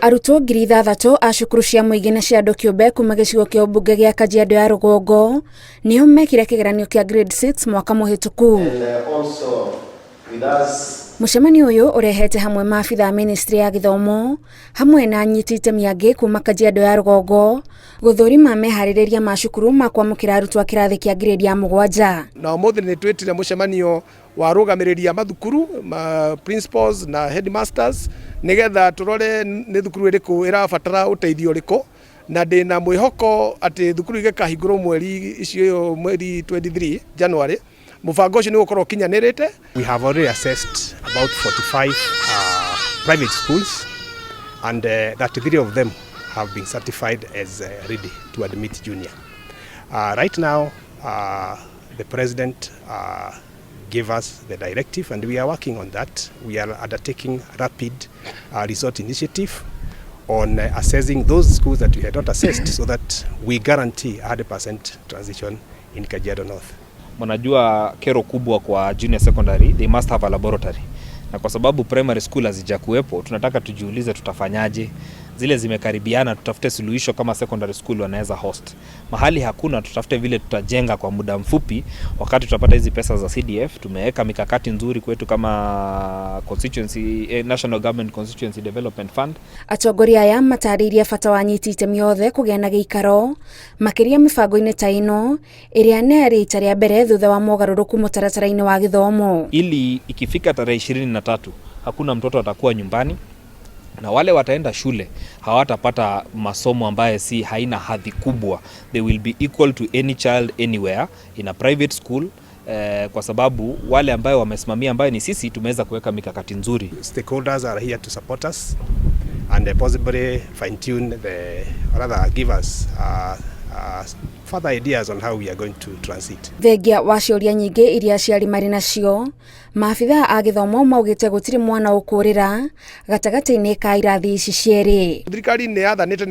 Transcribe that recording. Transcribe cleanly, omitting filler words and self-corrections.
Arutwo 6,000 a cukuru cia mũingĩ na cia andũ kĩũmbe kuma gĩcigo kĩa ũmbunge gĩa Kajiado ya rũgongo nĩo mekire kĩgeranio kĩa grade 6 mwaka mũhĩtũku. Mũcemanio ũyũ ũrehete hamwe maabitha a ministry ya gĩthomo hamwe na anyiti itemi angĩ kuma Kajiado ya rũgongo gũthũrima meharĩrĩria ma cukuru ma kwamũkĩra arutwo a kĩrathi kĩa grade ya 7. Na ũmũthĩ nĩ twĩtire mũcemanio wa arũgamĩrĩri a mathukuru ma principals na headmasters, nĩgetha tũrore nĩ thukuru ĩrĩkũ ĩrabatara ũteithio ũrĩkũ, na ndĩna mwĩhoko atĩ thukuru igĩkahingũrwo mweri icio, mweri 23 January, mũbango ũcio nĩ ũgũkorwo ũkinyanĩrĩte. We have already assessed about 45 private schools, and 33 of them have been certified as ready to admit junior. Right now, the president gave us the directive, and we are working on that. We are undertaking rapid resort initiative on assessing those schools that we had not assessed so that we guarantee 100% transition in Kajiado North. Mnajua kero kubwa kwa junior secondary, they must have a laboratory, na kwa sababu primary school hazijakuwepo, tunataka tujiulize tutafanyaje. Zile zimekaribiana, tutafute suluhisho kama secondary school wanaweza host. Mahali hakuna, tutafute vile tutajenga kwa muda mfupi, wakati tutapata hizi pesa za CDF. Tumeweka mikakati nzuri kwetu kama constituency, National Government Constituency Development Fund. Atongoria aya matarĩirie bata wa anyiti itemi othe kũgĩa na gĩikaro makĩria mĩbango-inĩ ta ĩno ĩrĩa nĩ rita rĩa mbere thutha wa mogarũrũku mũtaratara-inĩ wa gĩthomo. Ili ikifika tarehe 23 hakuna mtoto atakuwa nyumbani na wale wataenda shule hawatapata masomo ambaye si haina hadhi kubwa. They will be equal to any child anywhere in a private school, kwa sababu wale ambayo wamesimamia, ambayo ni sisi, tumeweza kuweka mikakati nzuri. Stakeholders are here to support us and possibly fine tune the, or rather give us further ideas on how we are going to transit. Thengia wa ciũria nyingĩ iria aciari marĩ nacio, maabithaa a gĩthomo maugĩte gũtirĩ mwana ũkũrĩra gatagatĩ-inĩ ka irathi ici cierĩ. Thirikari nĩ yathanĩte na